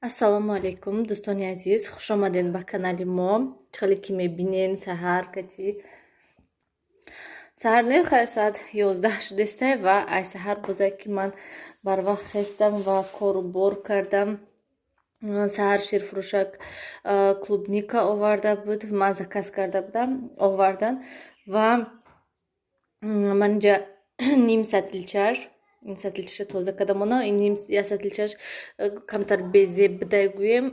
Ассалому алайкум, дӯстони азиз, хушомадед ба канали мо. Хеле ки мебинен, саҳар кати, саҳар не, хай, соат 11 шудестай ва ай саҳар бозае ки ман барвақт хестам ва кору бор кардам. Саҳар ширфурӯшак клубника оварда буд, ман заказ карда будам, овардан ва ман инҷа ним сатилчаш, ин сатилчаша тоза кардам. Она ин ним я сатилчаш камтар безеб будай, гӯем,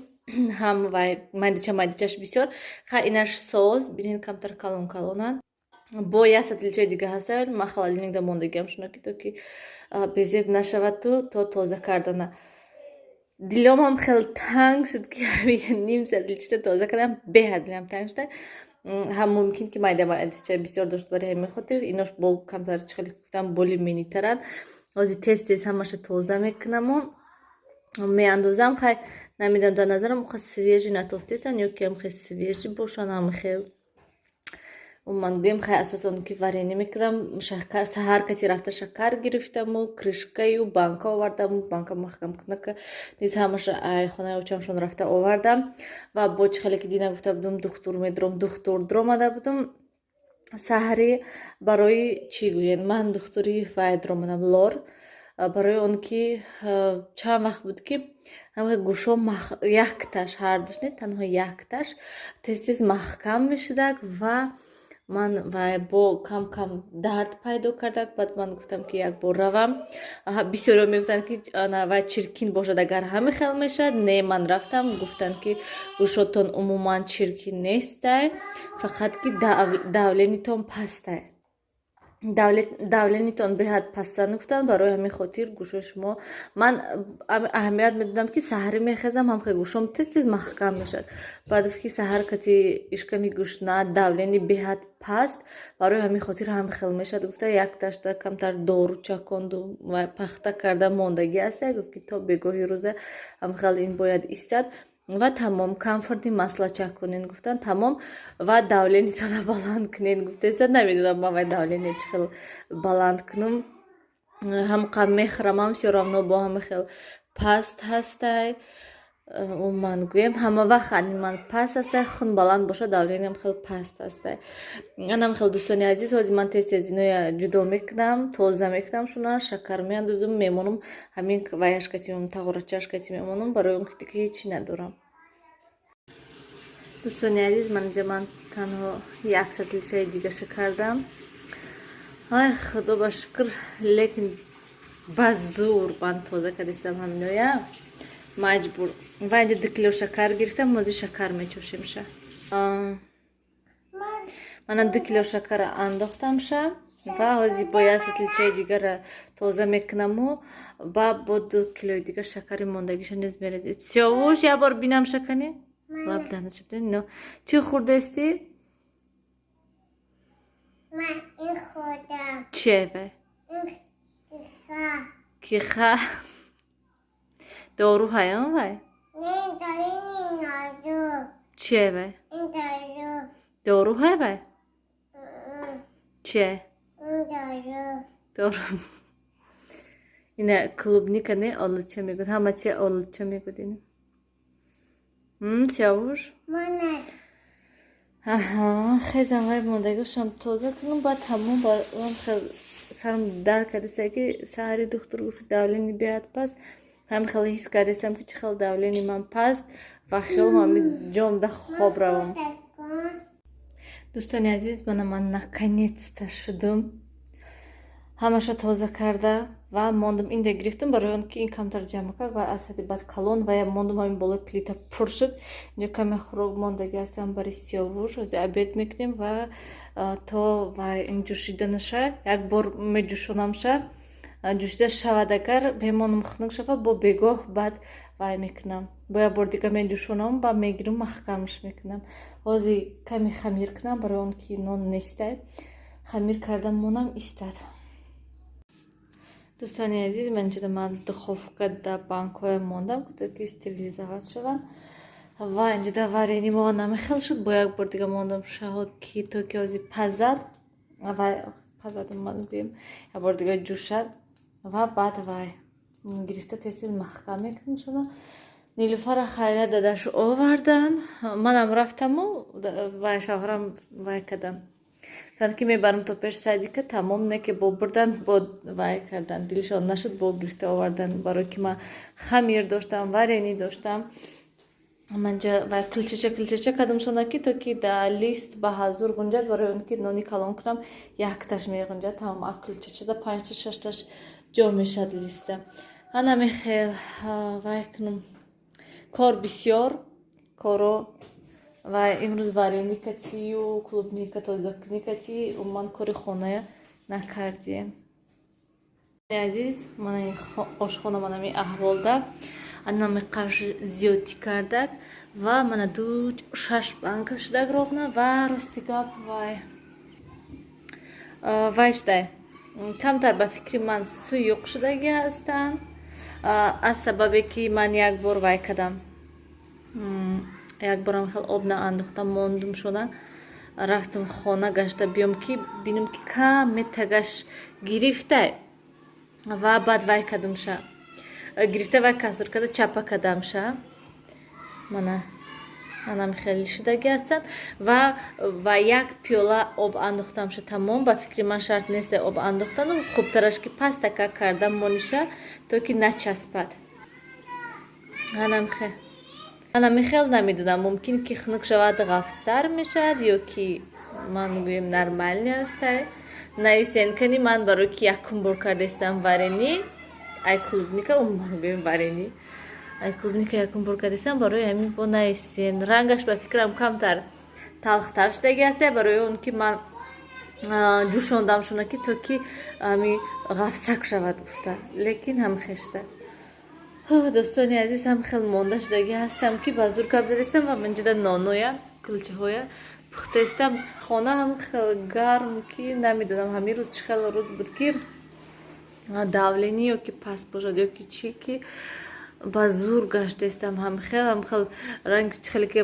ҳам вай майдача майдачаш бисёр. Хай, инаш соз, бинед, камтар калон калонанд. Бо як сатилчаи дига ҳаста, ман холодильник да мондагиам шуна, ки то ки безеб нашавад, то тоза кардана. Диломам хеле танг шуд, ки ним сатилчаша тоза кардам, беҳад дилам танг шуда. Ҳам мумкин ки майда майдача бисёр дошт, барои ҳамин хотир инош бо камтар, чӣ хеле гуфтам, боли менитаранд. Ҳозир тез тез ҳамаша тоза мекунаму меандозам. Хай, намедонам, дар назарам оқа свежий натофтестанд ё ки ҳам хел свежий бошанд, ҳам хел ман гӯем. Хай, асосан ки варенье мекунам, шакар саҳар кати рафта шакар гирифтаму крышкаю банка овардаму банка маҳкамкунака низ ҳамаша ай хонаи очамшон рафта овардам. Ва бо чӣ хеле ки дина гуфта будум, духтур медуром, духтур дуромада будум саҳари. Барои чӣ гӯед, ман духтури вай дуромадам, лор, барои он ки чанд вақт буд, ки гӯшҳо якташ, ҳардуш не, танҳо якташ тез тез маҳкам мешудак ва ман вай бо кам кам дард пайдо кардак. Баъд ман гуфтам, ки як бор равам. Бисёриҳо мегуфтанд, ки вай чиркин бошад, агар ҳамин хел мешавад. Не, ман рафтам, гуфтанд, ки гӯшотон умуман чиркин нестай, фақат ки давление тон пастай, давление тон беҳад пастанд, гуфтанд. Барои ҳамин хотир гӯшои шумо. Ман аҳамият медодам, ки саҳарӣ мехезам, ҳам гӯшом тез тез маҳкам мешавад. Баъд гуфт, ки саҳар кати ишками гӯшна, давление беҳад паст, барои ҳамин хотир ҳам хел мешавад, гуфта. Як ташта камтар дору чаконду ва пахта карда мондагӣ аст. Гуфт, ки то бегоҳи рӯза ҳам хел ин бояд истад ва тамом, камфорный масло чаконен, гуфтанд, тамом, ва давление тона баланд кунен, гуфтеса. Намедонам, ман вай давление чӣ хел баланд кунам, ҳамқа мехӯрамам, всё равно бо ҳама хел паст ҳастай. Ман гӯем, ҳама вақт ани ман паст ҳастай, хун баланд бошад, давление ам хел паст ҳастай. Анам хел, дӯстони азиз, ҳозир ман тез тез иноя ҷудо мекунам, тоза мекунам шуна, шакар меандозум, мемонам, ҳамин ваяш кати, тағорачаш кати мемонам, барои он ки дига ҳечи надорам. Дӯстони азиз, ман инҷа ман танҳо як сатилчаи дигаша кардам. Ай, худо ба шукр, лекин ба зур ман тоза кардистам ҳаминоя, маҷбур. Ва инҷа 2 кило шакар гирифтам, ҳозир шакар мечошемша. Мана, 2 кило шакара андохтамша ва ҳозир бо як сатилчаи дигара тоза мекунаму ба бо 2 килои дигар шакари мондагиша низ мерезем. Сиёвуш, як бор бинам, шакани лабданачаб. Чӣ хӯрдаисти? Ман ин хӯрдам. Чие вай? Киха. Киха дору ҳаён вай? Не, дору не, дору. Чие вай? Ин дору. Дору ҳай вай? Чие? Ин дору. Дору. Ина клубника не, олуча мегӯд, ҳама чи олуча мегӯд ина. Сиёвуш. Аҳа, хезам, вай мондагиашам тоза кунам, баъд ҳамон барам. Хел сарам дард кардааст, ки саҳари духтур гуфт, давление беҳад паст. Ҳамин хел ҳис кардастам, ки чӣ хел давление ман паст ва хиёлам ҳамин ҷомда хоб равам. Дӯстони азиз, мана ман наконец-то шудум, ҳамаша тоза карда ва мондум. Инда гирифтам, барои он ки ин камтар ҷамъакак ва аз ҳадди баъд калон ва я мондум, ҳамин болои плита пур шуд. Инҷо каме хӯрок мондагӣ ҳастам бари Сиёвуш, ҳозир обед мекунем ва то ва ин ҷӯшиданаша як бор меҷӯшонамша, ҷӯшида шавад, агар мемонам хунук шавад, бо бегоҳ баъд вай мекунам, бо як бор дига меҷӯшонам ба мегирам, маҳкамш мекунам. Ҳозир каме хамир кунам, барои он ки нон нестай, хамир карда монам, истад. Дӯстони азиз, ман инҷода ман духовка да банкҳоя мондам, то ки стерилизовать шаванд. Ва инҷода варенье мо намехел шуд, бо як бор дига мондам шаҳод, ки то ки ҳозир пазад ва пазад, ман гӯем, як бор дига ҷӯшад ва баъд вай гирифта тез тез маҳкам мекунам шуна. Нилуфара хайра дадаш овардан. Манам рафтаму вай шавҳарам вай кардам. Гуфтанд, ки мебарам то пеш садика, тамом. Не ки бо бурдан, бо вай кардан, дилшон нашуд, бо гирифта овардан, барое ки ман хамир доштам, варенье доштам. Манҷа вай килчача килчача кардамшона, ки то ки да лист ба ҳазур ғунҷад. Барои он ки нони калон кунам, якташ меғунҷад, тамом. А килчачада панҷта, шашташ ҷо мешад листа. Анаме хел вай кунам, кор бисёр, коро. Ва имрӯз варенье катию клубника тозакунӣ кати, умуман кори хоная накардем. Азиз, мана ин ошхона, манами аҳволда. Анами қаш зиёдтӣ кардак ва мана ду шаш банка шудак ровно. Ва рости гап, вай шудай, камтар ба фикри ман суюқ шудагӣ ҳастанд, аз сабабе ки ман як бор вай кардам, як борам хел об наандохтам, мондум шуда. Рафтам хона, гашта биём, ки бинам, ки каме тагаш гирифта. Ва баъд вай кардумша, гирифта вай каср карда, чапа кардамша. Мана анам хеле шудагӣ ҳастанд. Ва як пиёла об андохтамша, тамом. Ба фикри ман, шарт нест об андохтану, хубтараш ки пастака карда мониша, то ки начаспад. Анами хел, намедонам, мумкин ки хунук шавад, ғафстар мешавад, ё ки ман гӯем, нормальный ҳастай. Нависен кани, ман барои ки якум бор кардастам варенье ай клубника, умуман гӯем, варенье ай клубника якум бор кардастам, барои ҳамин бо нависен. Рангаш, ба фикрам, камтар талхтар шудаги ҳастай, барои он ки ман ҷӯшондам шуна, ки то ки ами ғафсак шавад гуфта, лекин ҳам хел шуда. Дӯстони азиз, ҳам хел монда шудагӣ ҳастам, ки ба зур гап задистам. Ва манҷида ноноя, кулчаҳоя пухтаистам. Хона ҳам хел гарм, ки намедонам, ҳамин рӯз чӣ хел рӯз буд, ки давление ё ки паст бошад, ё ки чӣ, ки ба зур гаштаистам. Ҳамхел ранг, чӣ хеле ки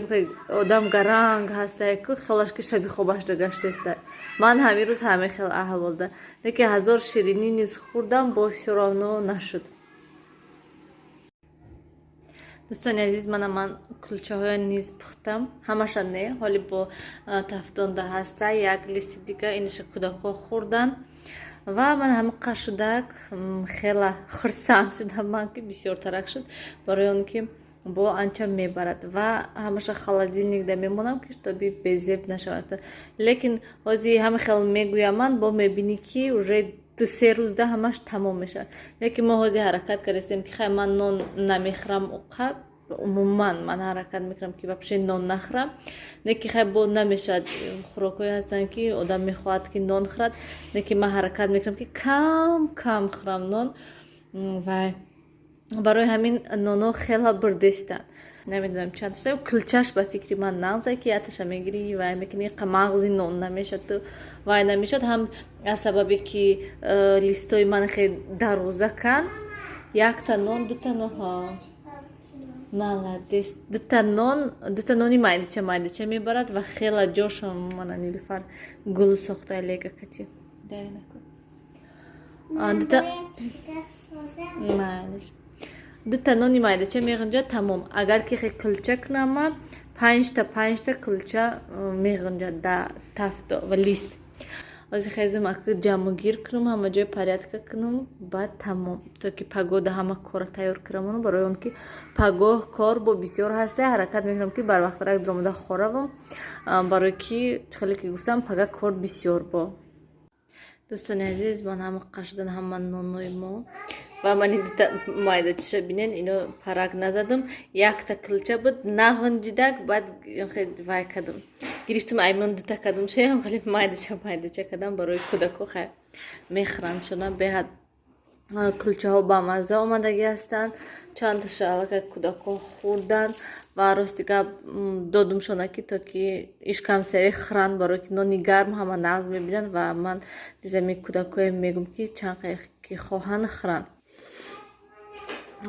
одам гаранг ҳастае ку, хелаш ки шаби хобашда гаштаиста. Ман ҳамин рӯз ҳамин хел аҳволда. Лекин ҳазор ширинӣ низ хӯрдам, бо всё равно нашуд. Дӯстони азиз, мана ман кулчаҳоя низ пухтам. Ҳамаша не, ҳоли бо тафдонда ҳаста як листи дига. Иниша кӯдакҳо хӯрдан. Ва ман ҳама қашудак, хела хурсанд шудам ман, ки бисёртарак шуд, барои он ки бо анча мебарад. Ва ҳамаша холодильникда мемонам, ки чтобы безеб нашавад. Лекин ҳозир ҳама хел мегӯям ман, бо мебинӣ, ки уже 2-3 рӯзда ҳамаш тамом мешавад. Лекин мо ҳозир ҳаракат кардастем, ки хай, ман нон намехӯрам уқа. Умуман ман ҳаракат мекунам, ки вообще нон нахӯрам. Лекин хай, бо намешавад, хӯрокҳое ҳастанд, ки одам мехоҳад, ки нон хӯрад. Лекин ман ҳаракат мекунам, ки кам кам хӯрам нон. Ва барои ҳамин ноно хела бурдестанд. Намедонам, чанд кулчаш, ба фикри ман, нағзе, ки яташа мегирӣ, вай мекунӣ, мағзи нон намешад, вай намешад. Ҳам аз сабабе ки листои ман хеле дарозакан, якта нон, дута нон, молодец, дута нон, дута нони майдача майдача мебарад. Ва хела ҷошон. Мана Нилуфар гул сохта, лего кати. Дута майлиш, дута нони майдача меғунҷад, тамом. Агар ки хе кулча кунама, панҷта панҷта кулча меғунҷад да тафто ва лист. Ҳозир хезим, ака ҷамъгир кунам, ҳама ҷой порядка кунам, баъд тамом, то ки пагоҳда ҳама корро тайёр кунам. Барои он ки пагоҳ кор бо бисёр ҳаста, ҳаракат мекунам, ки барвақттарак дуромада хоравам, барое ки хеле ки гуфтам, пага кор бисёр. Бо дӯстони азиз, ман ҳама қашудан, ҳама нонои мо. Ва мани майдачиша бинен, ино парак назадам. Якта кулча буд, нағунҷидак. Баъд вай кардам, гирифтам, аймон дута кардам, шеам хеле майдача майдача кардам барои кӯдако. Хай, мехӯранд шона. Беҳад кулчаҳо бамазза омадагӣ ҳастанд. Чандташа аллакай кӯдакҳо хӯрданд. Ва рости гап, додумшона, ки то ки ишкамсери хӯранд, барое ки нони гарм ҳама нағз мебинанд. Ва ман дизами кӯдакҳоем мегӯм, ки чанд ки хоҳанд, хӯранд.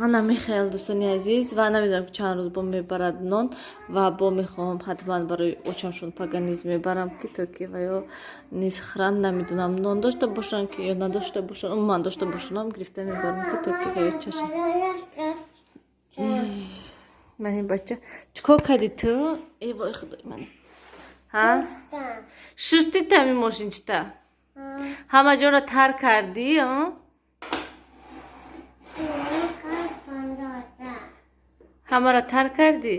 Ана мехел, дӯстони азиз. Ва намедонам, ки чанд рӯз бо мебарад нон. Ва бо мехоҳам, ҳатман барои очамшон пага низ мебарам, ки то ки ва ё низ хӯранд. Намедонам, нон дошта бошанд ки ё надошта бошанд, умуман дошта бошонам, гирифта мебарам, ки то ки ва ё чашанд. Мани бача чӣ кор кардӣ ту? Э вой, худои ман, ҳа, шуштӣ тами мошинчита, ҳама ҷоро тар кардӣ? Ҳамаро тар кардӣ?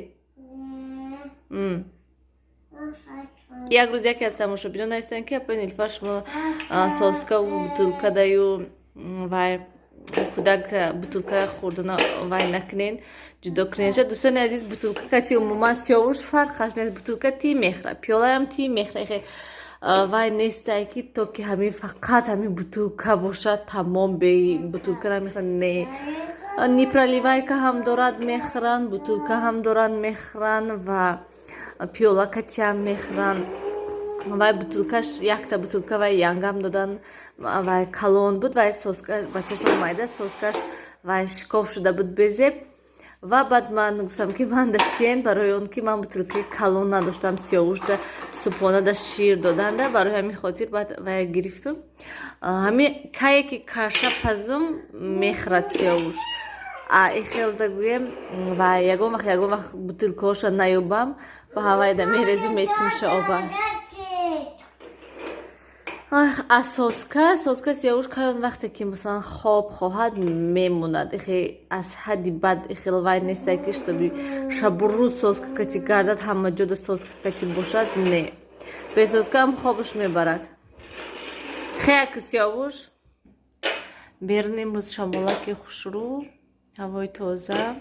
Як рӯз яке аз тамошобинон навистанд, ки апои Нилуфар, шумо соскаву бутылка даю вай кӯдак бутылка хӯрдана вай накунен, ҷудо куненша. Дӯстони азиз, бутылка кати умуман Сиёвуш фарқаш нест. Бутылка ти мехра, пиёлаям ти мехра. Вай нестай, ки то ки ҳамин фақат ҳамин бутылка бошад, тамом, бе бутылка намехӯрад. Не, непроливайка ҳам дорад, мехӯранд, бутылка ҳам доранд, мехӯранд ва пиёла катиам мехӯранд. Вай бутылкаш, якта бутылка вай янгам додан, вай калон буд, вай соска бачашон майда, соскаш вай шикоф шуда буд безеб. Ва баъд ман гуфтам, ки ман датиен, барои он ки ман бутылкаи калон надоштам Сиёвушда субҳонада шир доданда. Барои ҳамин хотир баъд вая гирифтум. Ҳами кае ки каша пазум, мехӯрад Сиёвуш. А ихелда гӯем, ва ягон вақт бутылкаҳоша наёбам, ба ҳавайда мерезу метимша оба. А соска Сиёвуш кай он вақте ки, масалан, хоб хоҳад, мемонад. Ихе аз ҳадди бад ихел вай нестай, ки чтобы шабу рӯз соска кати гардад, ҳама ҷода соска кати бошад. Не, бе соскаам хобаш мебарад. Хеяк, Сиёвуш. Берун имрӯз шамолаки хушрӯ, ҳавои тоза.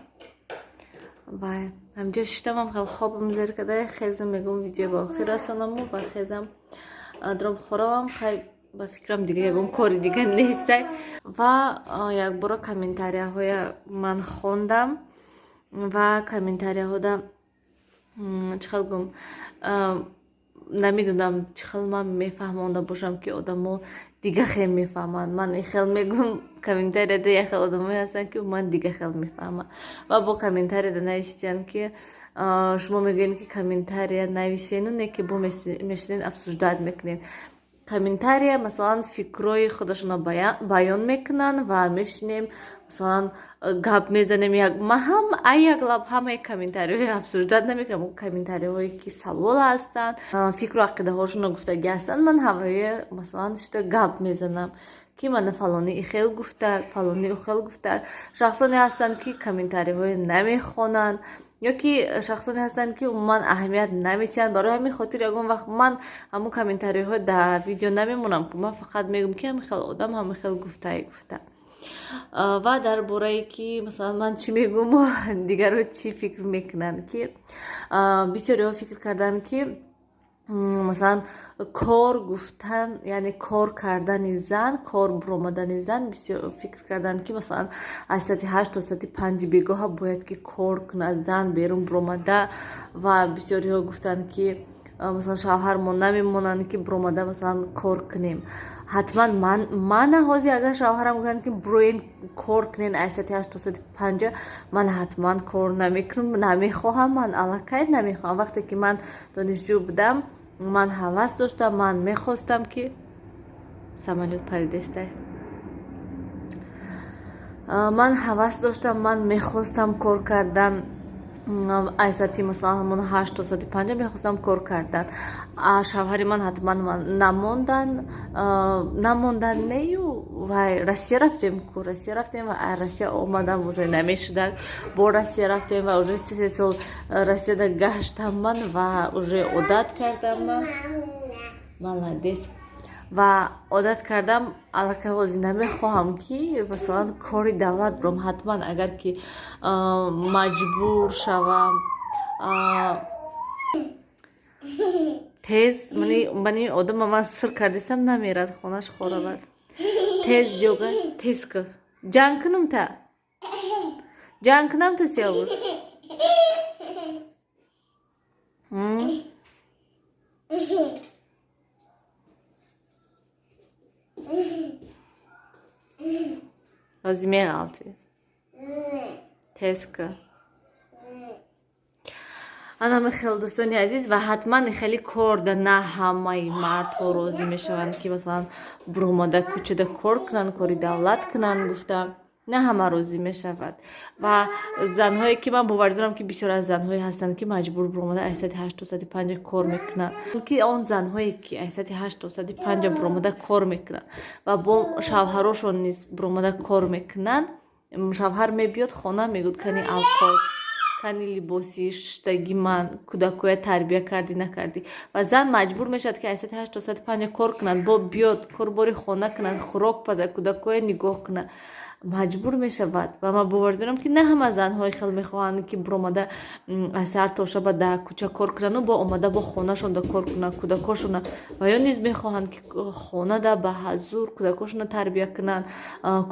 Вай ҳамҷо шиштамам, хел хобам зер када. Хезам, мегӯм, видео ба охир расонаму ва хезам, дром хоравам. Хай, ба фикрам, дига ягон кори дига нестай. Ва якбора комментарияҳоя ман хондам ва комментарияҳода чӣ хел гум, намедонам, чӣ хел ман мефаҳмонда бошам, ки одамо дига хел мефаҳманд. Ман хел мегӯм, комментарияда як хел одамое ҳастанд, ки ман дига хел мефаҳмам. Ва бо комментарияда нависитиям, ки шумо мегӯед, ки комментария нависену не, ки бо мешинен, обсуждать мекунед. Комментария, масалан, фикрҳои худашонро баён мекунанд ва мешинем, масалан, гап мезанем. Ман ҳам ай як лаб ҳамаи комментариҳои обсуждать намекунам. Комментариҳое ки савол ҳастанд, фикру ақидаҳошонро гуфтагӣ ҳастанд, ман ҳавое, масалан, шита гап мезанам, ки мана фалони ихел гуфта, фалони ухел гуфта. Шахсоне ҳастанд, ки комментариҳое намехонанд, ё ки шахсоне ҳастанд, ки умуман аҳамият наметиҳанд. Барои ҳамин хотир ягон вақт ман ҳамун комментариҳо дар видео намемонам. Ман фақат мегӯм, ки ҳамин хел одам ҳамин хел гуфтае гуфта. Ва дар борае ки, масалан, ман чӣ мегӯму дигарро чӣ фикр мекунанд, ки бисёриҳо фикр карданд, ки масалан, кор гуфтан, яъне кор кардани зан, кор буромадани зан. Бисёр фикр карданд, ки масалан, аз соати 8 то соати 5 бегоҳа бояд ки кор кунад зан берун буромада. Ва бисёриҳо гуфтанд, ки масалан, шавҳармон намемонанд, ки буромада, масалан, кор кунем. Ҳатман мана ҳозир агар шавҳарам гӯянд, ки буроен, кор кунен аз соати 8 то соати 5, ман ҳатман кор намекунам, намехоҳам. Ман аллакай намехоҳам. Вақте ки ман донишҷӯ будам, ман ҳавас доштам, ман мехостам, ки самолёт паридестай. Ман ҳавас доштам, ман мехостам кор кардан аз соати, масалан, ҳамон 8 то соати 5 мехостам кор кардан. Шавҳари ман ҳатман намондан, намондан нею. Вай Россия рафтем ку, Россия рафтем ва Россия омадам, уже намешуда. Бо Россия рафтем ва уже 3 сол Россияда гаштам ман ва уже одат кардам ман. Молодец. Ва одат кардам, аллакай ҳозир намехоҳам, ки масалан, кори давлат бурам. Ҳатман агар ки маҷбур шавам, тез мани одама ман сир кардистам, намерад, хонаш хоравад. Тез ҷога, тез ка, ҷанг кунам та, ҷанг кунам та, Сиёвуш. Ҳозир меғалтӣ, тез ка. Анами хел, дӯстони азиз. Ва ҳатман хеле корда на ҳамаи мардҳо розӣ мешаванд, ки масалан, буромада кӯчада кор кунанд, кори давлат кунанд гуфта. На ҳама розӣ мешавад. Ва занҳое ки ман боварӣ дорам, ки бисёр аз занҳое ҳастанд, ки маҷбур биромада аз соати 8 то соати 5 кор мекунанд, ки он занҳое ки аз соати 8 то соати 5 биромада кор мекунанд ва бо шавҳарошон низ биромада кор мекунанд, шавҳар мебиёд хона, мегӯяд: «Кани авқот, кани либоси шуштагӣ ман, кӯдакоя тарбия кардӣ, накардӣ?» Ва зан маҷбур мешавад, ки аз соати 8 то соати 5 кор кунад, бо биёд, корбори хона кунад, хӯрок пазад, кӯдакоя нигоҳ кунад, маҷбур мешавад. Ва ман бовар дорам, ки на ҳама занҳои хел мехоҳанд, ки биромада аз саҳар то шаба дар кӯча кор кунану бо омада бо хонашонда кор кунанд, кӯдакошона. Ва ё низ мехоҳанд, ки хонада ба ҳазур кӯдакошона тарбия кунанд,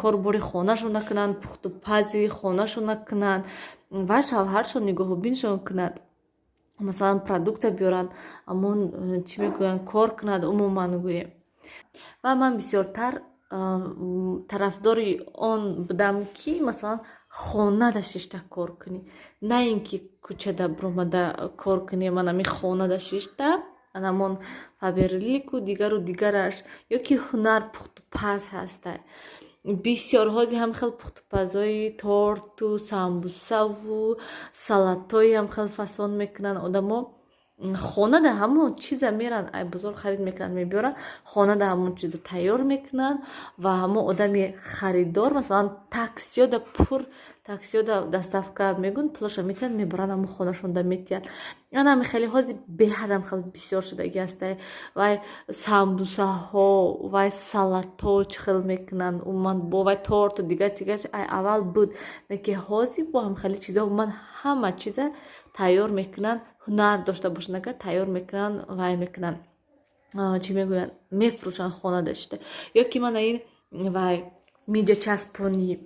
корбори хонашона кунанд, пухту пази хонашона кунанд ва шавҳаршон нигоҳубиншон кунад, масалан, продукта биёранд, ҳамон чӣ мегӯянд, кор кунад умуман гӯем. Ва ман бисёртар тарафдори он будам, ки масалан хонада шишта кор кунӣ, на ин ки кӯчада биромада кор кунӣ. Ман ами хонада шишта анамон Фаберлику дигару дигараш ё ки ҳунар, пухту паз ҳаста бисёр. Ҳози ҳам хел пухтупазои торту самбусаву салатҳои ҳам хел фасон мекунанд одамо. Хонада ҳамон чиза меранд, ай бозор харид мекунанд, мебиёранд, хонада ҳамон чиза тайёр мекунанд ва ҳамон одами харидор, масалан, таксиёда пур, таксиёда доставка мегӯн, пулаша метиҳанд, мебаранд, ҳамон хонашонда метиҳанд. Анами хеле ҳози беҳадам хеле бисёр шудагӣ ҳастай. Вай самбусаҳо, вай салатҳо чӣ хел мекунанд умуман, бо вай торту дигар дигарш ай аввал буд, не ки ҳозир бо ҳам хеле чизо умуман ҳама чиза тайёр мекунанд. Ҳунар дошта бошанд агар, тайёр мекунанд, вай мекунанд, чӣ мегӯянд, мефурӯшанд хонада шида. Ё ки мана ин вай миҷачаспонӣ,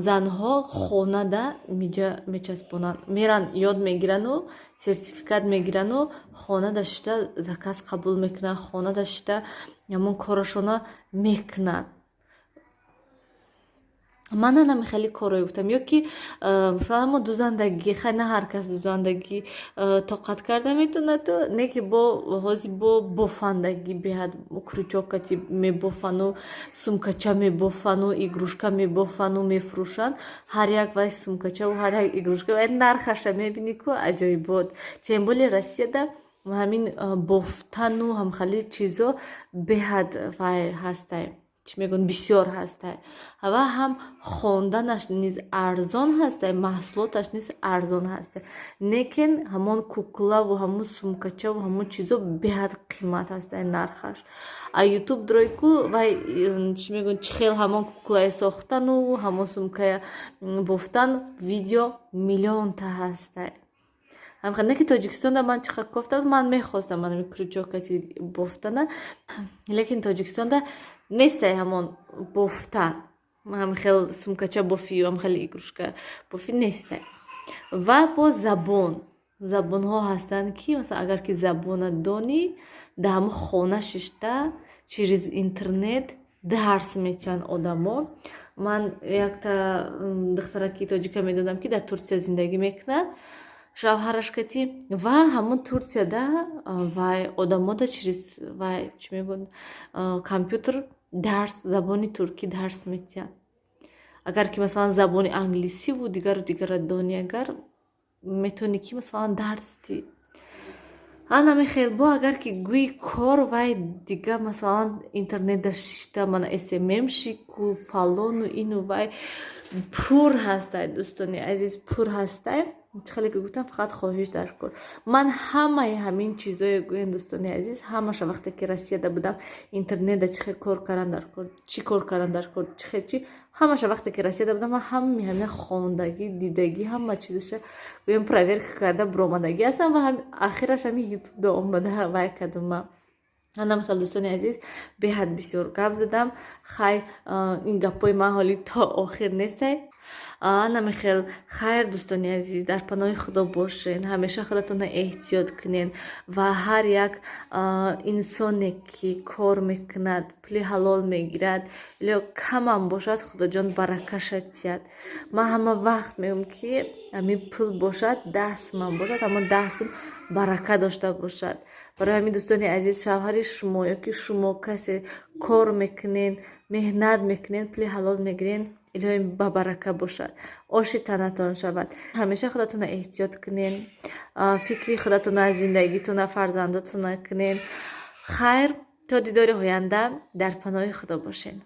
занҳо хонада миҷа мечаспонанд, меранд, ёд мегирану сертификат мегирану хонада шита заказ қабул мекунанд, хонада шита ҳамон корашона мекунанд. Ман нами хеле корое гуфтам. Ё ки масалан мо дузандагӣ, хай, на ҳар кас дузандагӣ тоқат карда метавонад, не ки бо ҳози бо бофандагӣ беҳад, крючок кати мебофану, сумкача мебофану, игрушка мебофану, мефурӯшанд. Ҳар як вай сумкачаву ҳар як игрушка вай нархаша мебинӣ ку, аҷоибот. Тем более Россияда ҳамин бофтану ҳамхели чизо беҳад вай ҳастай, чӣ мегӯянд, бисёр ҳастай. Ва ҳам хонданаш низ арзон ҳастай, маҳсулоташ низ арзон ҳастай, лекин ҳамон куклаву ҳамон сумкачаву ҳамон чизо беҳад қимат ҳастай нархаш. А Ютуб дорой ку, вай чӣ мегӯянд, чӣ хел ҳамон куклая сохтану ҳамон сумкая бофтан, видео миллионта ҳастай. Не ки Тоҷикистонда ман чӣ қадр кофтам, ман мехостам манами крючок кати бофтана, лекин Тоҷикистонда нестай ҳамон бофтан, ҳам хел сумкача бофӣ, ҳам хел игрушка бофӣ нестай. Ва бо забон, забонҳо ҳастанд, ки масалан, агар ки забона донӣ, дар ҳамон хона шишта через интернет дарс метиҳанд одамо. Ман якта духтараки тоҷика медонам, ки дар Турсия зиндагӣ мекунад шавҳараш кати, ва ҳамон Турсияда вай одамода через вай, чӣ мегӯянд, компютер дарс, забони туркӣ дарс метиҳанд. Агар ки масалан забони англисиву дигару дигара донӣ, агар метавонӣ, ки масалан дарс диҳӣ. Анами хел бо агар ки гӯи кор вай дига, масалан, интернетда шишта мана СММщик ку, фалону ину вай пур ҳастай, дӯстони азиз, пур ҳастай. Хеле ки гуфтам, фақат хоҳиш дар кор. Ман ҳамаи ҳамин чизое гӯем, дӯстони азиз, ҳамаша вақте ки Россияда будам, интернетда чӣ хел кор кардан дар кор, чӣ кор кардан дар кор, чӣ хел чӣ, ҳамаша вақте ки Россияда будам, ман ҳамаи ҳамина хондагӣ, дидагӣ, ҳама чизаша гӯем проверка карда биромадагӣ ҳастам ва ахираш ҳамин Ютубда омада вай кардам ман. Анам хел, дӯстони азиз, беҳад бисёр гап задам. Хай, ин гапҳои ман ҳоли то охир нестай. Анами хел, хайр, дӯстони азиз, дар паноҳи Худо бошен, ҳамеша худатонро эҳтиёт кунед ва ҳар як инсоне ки кор мекунад, пули ҳалол мегирад, ё камам бошад, Худоҷон баракаша диҳад. Ман ҳама вақт мегӯям, ки ҳамин пул бошад, 10 сумам бошад, ҳамон 10 сум барака дошта бошад. Барои ҳамин, дӯстони азиз, шавҳари шумо ё ки шумо касе кор мекунед, меҳнат мекунед, пули ҳалол мегиред. Илоҳим, ба барака бошад, оши танатон шавад. Ҳамеша худатона эҳтиёт кунен, фикри худатона, зиндагитона, фарзандотона кунен. Хайр, то дидори оянда, дар паноҳи Худо бошен.